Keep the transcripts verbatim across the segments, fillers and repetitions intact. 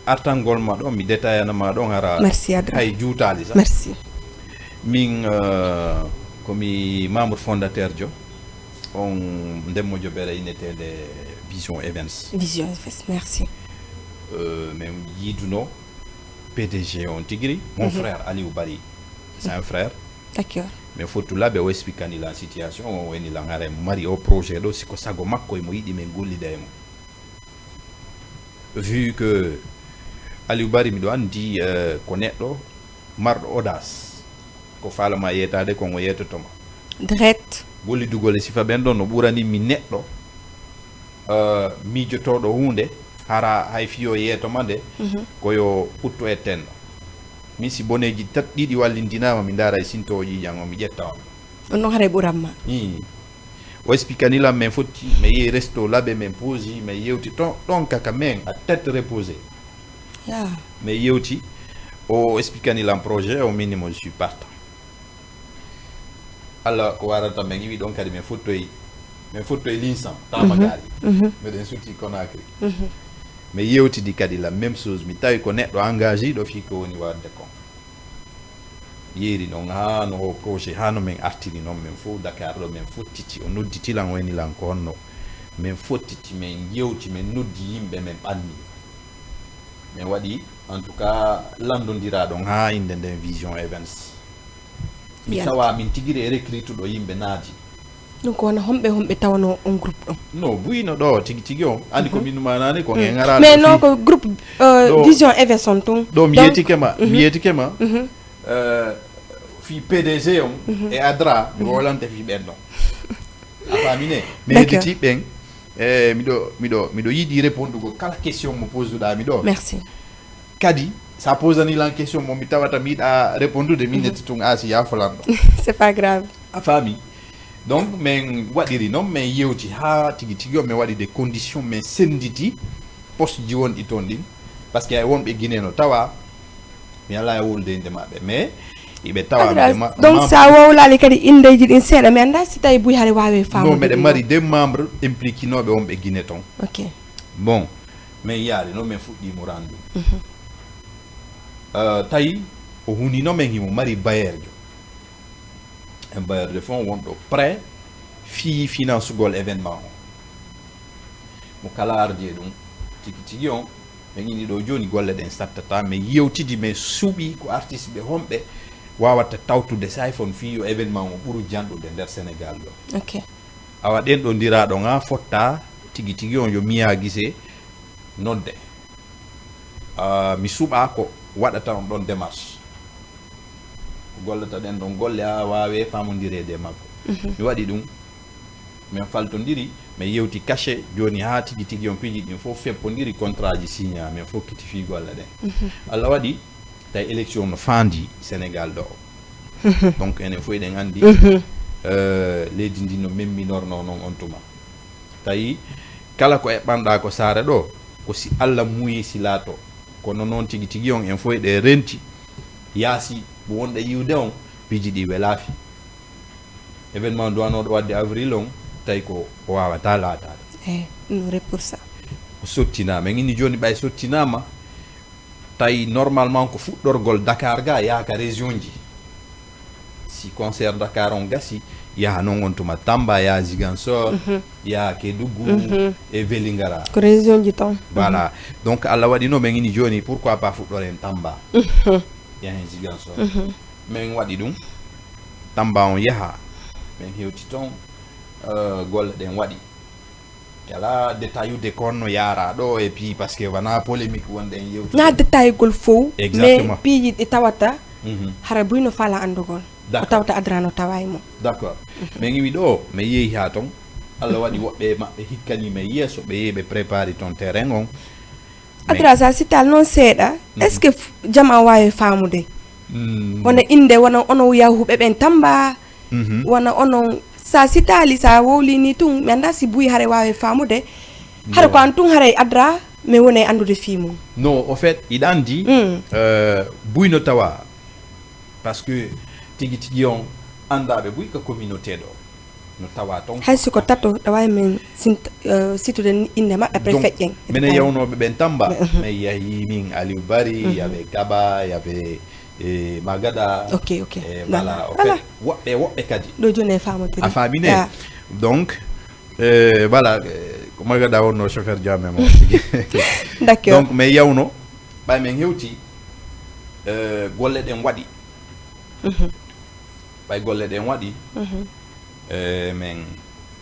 Artangol ma ɗon, mi détaillana ma ɗon hara. Merci, Adra. Hay juutaali sax. Merci. Min, euh, ko mi membre fondateur jo on ndemmo jobere inneteende Vision Events. Vision Events, merci. Euh, min yiiduno P D G on tigiri, mon frère Aliou Bari, c'est un frère. D'accord. Min fottu laɓe, o expliquani lan situation, o woni lan hare mari o projet ɗo, si ko sago makko emo yiɗi min gollida e mo. Vu que Aliou Bari miɗo andi, euh, ko neɗɗo marɗo audace, ko faalama yeetaade kon o yeetotoma. Direct. Gollidugol e sifa ɓen ɗon no ɓurani mi neɗɗo, euh, miijotooɗo huunde hara hay fiyo yeetoma nde, ko yo ɓutto e tenno. Min si boneeji tat ɗiɗi wallindinaama, mi ndaara e sinto o ƴiiƴan o, mi ƴetta on. On ɗon haray ɓuran ma. Ii. O expliquani lan min fotti, min yehi resto laɓe, min poosi, min yewti ton ɗon kaka min à tête reposée. Ya. Min yewti, o expliquani lan projet o, min mo je suis partant. Allah ko warata min iwi ɗon kadi min fottoyi, min fottoyi linsan tamagaari. Miɗen suti Conakry. Min yewtidi kadi la même chose, mi tawi ko neɗɗo engagé ɗo fii ko woni waɗde kon. Yeeri noon haa no o projet, haa no min artiri noon, min fof Dakar ɗo min fottiti, o nodditi lan, o woni lan ko honno min fottiti, min yewti, min noddi yimɓe, min ɓanni. Min waɗi en tout cas lanndondiraa ɗon haa innde nden Vision Events. Mi Yalti. Tawa min tigiri e recrutuɗo yimɓe naati. Ɗum ko wona homɓe homɓe tawano on groupe ɗon? No buyino ɗo tigi tigi on. Andi ko min numanani ko en ara Mais ɗo non, fii. Ko groupe euh, Ɗo- Vision Events on tun. Ɗo mi Donc, yetike ma, mi yetike ma. Euh, fii P D G on e Adra, mi wolante fii ɓen ɗon. A faami ne? Mi D'accord. Hedditi ɓen. E miɗo miɗo miɗo yiɗi répondugol kala question mo posuɗa mi ɗo. Merci. Kadi sa posani lan question mo mi tawata mi yiɗa répondude, min netti tun, asi yafolanɗo. C'est pas grave. A faami? Donc min waɗiri noon, min yewti haa tigi tigi on, min waɗi des conditions, min sennditi poste ji wonɗi toon ɗin, parce que ay wonɓe Guinée no tawa, mi alaa e wowlude innde maɓɓe, mais iɓe tawa miɗe ma- Donc membre- sa wowlali kadi indeji ɗin seeɗa, mi annda si tawi buy hare wawi non, famude miɗe ɗum. Mari deux membres impliquinoɓe wonɓe Guinée toon. Ok. Bon, min yaari noon, min fuɗɗimo rendu. Euh, tawi o hunino min himo mari bailleur jo, un bailleur de fonds wonɗo prêt fii financegol événement o. Mo kala ardi e ɗum tigi tigi on, min ini ɗo jooni golle ɗen sattata, min yewtidi, min suuɓi ko artiste ɓe honɓe wawata tawtude sa iPhone fii yo événement o ɓuru janɗude nder Sénégal ɗo. Ok. Awa ɗen ɗo ndiraɗo nga fotta tigi tigi on yo Mia Guissé nodde. Ah, mi suɓa ko waɗata on ɗon démarche. Ko gollata ɗen ɗon golle ha wawe famondireede e makko. Mi waɗi ɗum. Min faltondiri, min yewti cachet, joni ha tigi tigi on piiji ɗin fof feppondiri, contrat ji signa, min fokkiti fii golle ɗen. Allah waɗi, tawi élection no fandi Sénégal ɗo. Donc enen fof eɗen andi, euh, leydi ndi no memminorno noon on tuma. Tawi kala ko eɓɓanɗa ko saare ɗo, ko si Allah muuyi si laato. Kono noon tigi tigi on en fof eɗen renti, yaasi mo wonɗe yiwde on, piiji ɗi welaafi. Événement duwanoɗo wadde avril on, tawi ko o wawata laataade. Eh, ɗum repoussa. O sottinama, en ini joni ɓay sottinama, tawi normalement ko fuɗɗorgol Dakar ga yaaka région ji. Si concert Dakar on gasi, yaha noon on tuma Tamba, yaha Ziguinchor, yaha Kédougou e Vélingara. Ko région ji ton. Voilà. Donc Allah waɗi no min ini joni, pourquoi pas fuɗɗoren Tamba? Yahen Ziguinchor. Min waɗi ɗum. Tamba on yaha. Min hewti ton, euh, golle ɗen waɗi. Kala détail ude ko honno yaara ɗo et puis parce que wona polémique wonɗen yewtude. Na détail gol fow, mais Exactement. Piiji ɗi tawata Mhm. hara buy no fala andugol. O D'accord. Tawta Adra no tawa e mo. D'accord. Min iwi ɗo, min yehi ha ton. Allah waɗi woɓɓe e maɓɓe hikkani min yeeso, ɓe yehi ɓe prépari ton terrain on. Adra, sa sital noon seeɗa, est-ce que f- jama wawi famude? Mm. Wona inde, wona onon yahuɓe ɓen Tamba, Mhm. wona onon, sa sitali, sa wowlini tun, mi anda si buy hare wawi famude. Hara ko an tun haray Adra, mi woni e andude fii mum. Non, au fait, iɗa andi, Mm. euh, buy no tawa. Parce que tigi tigi on andaɓe buy ka communauté ɗo. No tawa ton. Hay si ko tato, ɗa waawi men sint- eh, situde ni innde maɓɓe après. Donc, feƴƴen. Minen yawnooɓe ɓen Tamba, mhm, min yahi min Aliou Bari, mhm, yabe Gaba, yabe e Magada. Ok, ok. E, voilà, voilà, au fait, woɓɓe, woɓɓe kadi. Ɗo jooni e faamotiri. A faami ne? Ah. Donc, e, voilà, e, ko Magada wonno chauffeur jam e mo. D'accord. Donc, min yawno, ɓay min hewti, e, golle ɗen waɗi. Mhm. Ɓay golle ɗen waɗi, mhm, e, min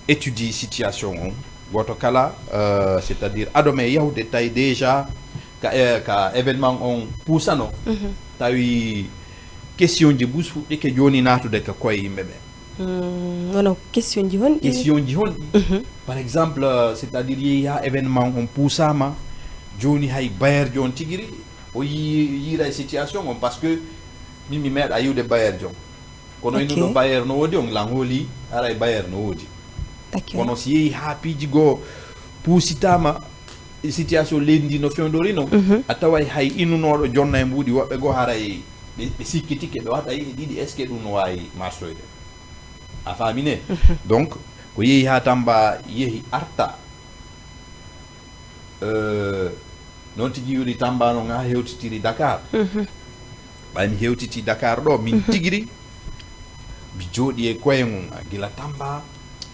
étudie situation on. Gooto kala, e, c'est-à-dire, ado min yahude tawi déjà ka, e, ka événement on puusano, mhm, tawi question ji bus fuɗɗike jooni naatude ka koye yimɓe ɓen. Mm, wono question ji honɗi? Question ji honɗi? Mhm. Par exemple, e, c'est-à-dire, yehi ha événement on puusama, jooni hay bailleur jo on tigiri, o yi-, yiira e situation on, parce que min mi meeɗa yiwde bailleur jo on. Kono, ok, innuɗo bailleur no woodi on, lan hooli haray bailleur no woodi. D'accord. Kono si yehi haa piiji goo puusitaama, situation leydi ndi no fewndori non, mhm, a taway hay innunooɗo jonna e mbuuɗi woɓɓe goo haray ɓe, ɓe sikkitike, ɓe waɗay e ɗiɗi, est-ce que ɗum no waawi marsoyde? A faami ne? Mhm. Donc, ko yehi haa Tamba yehi arta, e, noon tigi woni Tamba noon haa hewtitiri Dakar. Mhm. Ɓay mi hewtiti Dakar ɗo, min, mhm, tigiri, mi jooɗi e koye mum, gila Tamba,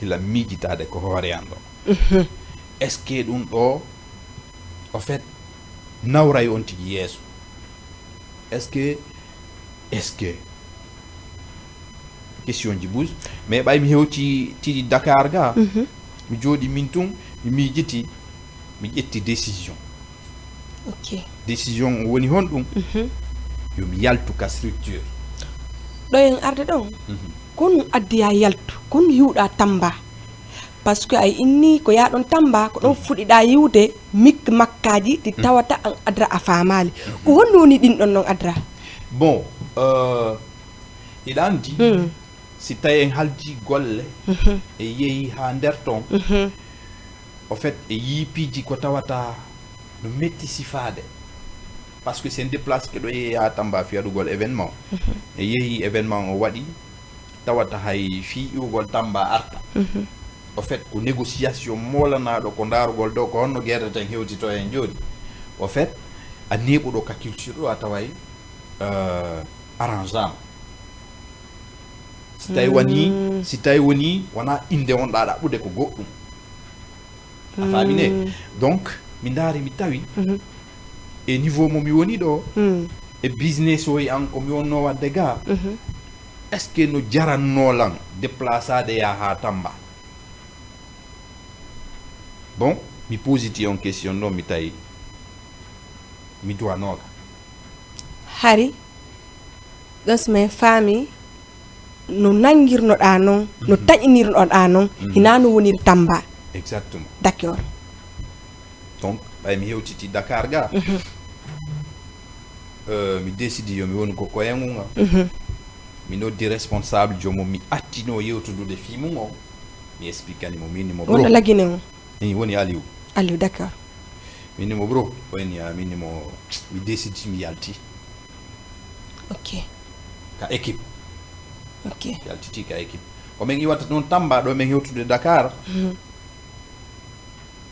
hila miijitaade ko hoore an ɗo. Mhm. Est-ce que ɗum ɗo, au fait, nawray on tigi yeeso? Est-ce que, est-ce que? Question ji bus. Mais ɓay mi hewti tigi Dakar ga, mhm, mi jooɗi min tun, mi miijiti, mi ƴetti décision. Ok. Décision o woni honɗum? Mhm. Yo mi yaltu ka structure. Ɗo en arde ɗon, mhm, ko ɗum addi yaa yaltu, ko ɗum hiwɗa Tamba? Parce que ay inni ko yaa ɗon Tamba, ko ɗon, mhm, fuɗiɗa yiwde mik makkaaji ɗi, mhm, tawata an adra a faamaali. Mhm. Ko honɗum woni ɗin ɗon non adra? Bon, euh, hiɗa anndi, hmm, si tawi en haldi golle, mhm, e yehi haa nder ton, mhm, au fait, e yii piiji ko tawata no metti sifaade. Parce que sen déplace ke ɗo yehi haa Tamba fii waɗugol événement. Mhm. E yehi événement o waɗi, tawata hay fii iwugol Tamba arta. Mhm. Au fait, ko négociation moolanaaɗo, ko ndaarugol dow ko honno guerre ten hewtito en jooni. Au fait, a neeɓuɗo ka culture ɗo a taway, euh, arrangeama. Si tawi woni, mm, si tawi woni wona innde on ɗa ɗaɓɓude ko goɗɗum. A faami ne? Mm. Donc, mi ndaari, mi tawi, mhm, e niveau mo mi woni ɗo, mm, e business o e an ko mi wonno waɗde ga, mhm, est-ce que no jaranno lan déplaçade yaha haa Tamba? Bon, mi positi on question ɗo, mi tawi mi duwanooka. Hari, ɗon so min faami, no nanngirnoɗaa non, no, mhm, taƴinirnoɗaa non, mhm, hinaa no woniri Tamba. Exactement. D'accord. Donc, ɓay mi hewtiti Dakar ga, mhm, euh, mi décidi yo mi wonu ko koye ngun ga. Mhm. Mi noddi responsable jo mo mi attino yewtudude fii mum on. Mi expliquani mo, mi inni mo, wonɗo bro. Lagine on? Min woni Aliou. Aliou, d'accord. Min inni mo, bro, o inni, ah, min inni mo, mi décidi, mi yalti. Ok. Ka équipe. Ok. Yaltiti ka équipe. Ko min iwata noon Tamba ɗo min hewtude Dakar. Mhm.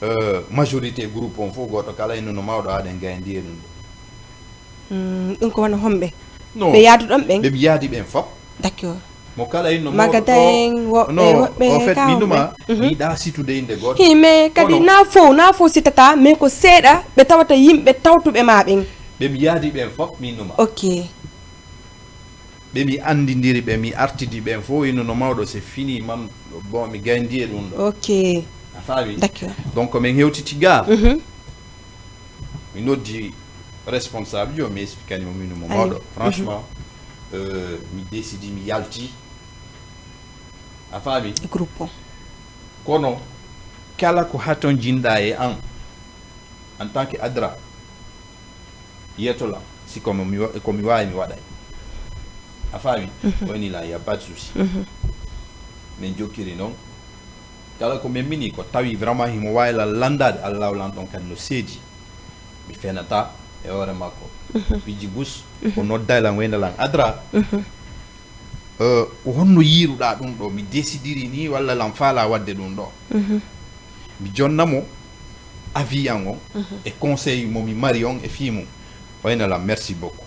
Euh, majorité groupe on fof gooto kala innuno mawɗo aɗen gayndi e ɗum ɗo. Mm, ɗum ko wano homɓe? Non. Ɓe yaaduɗon ɓen? Ɓe mi yaadi ɓen fof. D'accord. Mo kala inno mawɗo Magada ɗo, en, woɓɓe, no, woɓɓe en fait, ka min numa, homɓe? Mhm. Mi yiɗa situde innde gooto. Hi, mais kadi kono na fof, na fof sitata, mais ko seeɗa ɓe tawata yimɓe tawtuɓe ma ɓen. Ɓe mi yaadi ɓen fof, min numa. Ok. Ɓe mi anndindiri ɓe, mi artidi ɓen fof, inno no mawɗo, c'est fini, man, bon, mi gayndi e ɗum ɗo. Ok. A faami? D'accord. Donc, min hewtiti ga. Mhm. Mi noddi responsable jo, mi expliquani mo min mo mawɗo. Franchement, euh, mi décidi, mi yalti. A faami? E groupe o. Kono, kala ko hatonjinɗa e an, en tant que adra, yeto lan, si ko mi wa-, ko mi waawi mi waɗay. A faami? Mhm. O inni lan, y a pas de souci. Mhm. Min jokkiri noon. Kala ko min mini ko tawi vraiment himo waawi lan lanndaade, Allahu lan ɗon kadi no seedi. Mi fenata e hoore makko. Mhm. Piiji bus, mhm, o nodday lan, wayna lan adra. Mhm. Euh, ko honno yiiruɗaa ɗum ɗo? Mi décidiri ni walla lan faala wadde ɗum ɗo? Mi jonna mo avis an on e conseil mo mi mari on e fii mum. O ena lan merci beaucoup.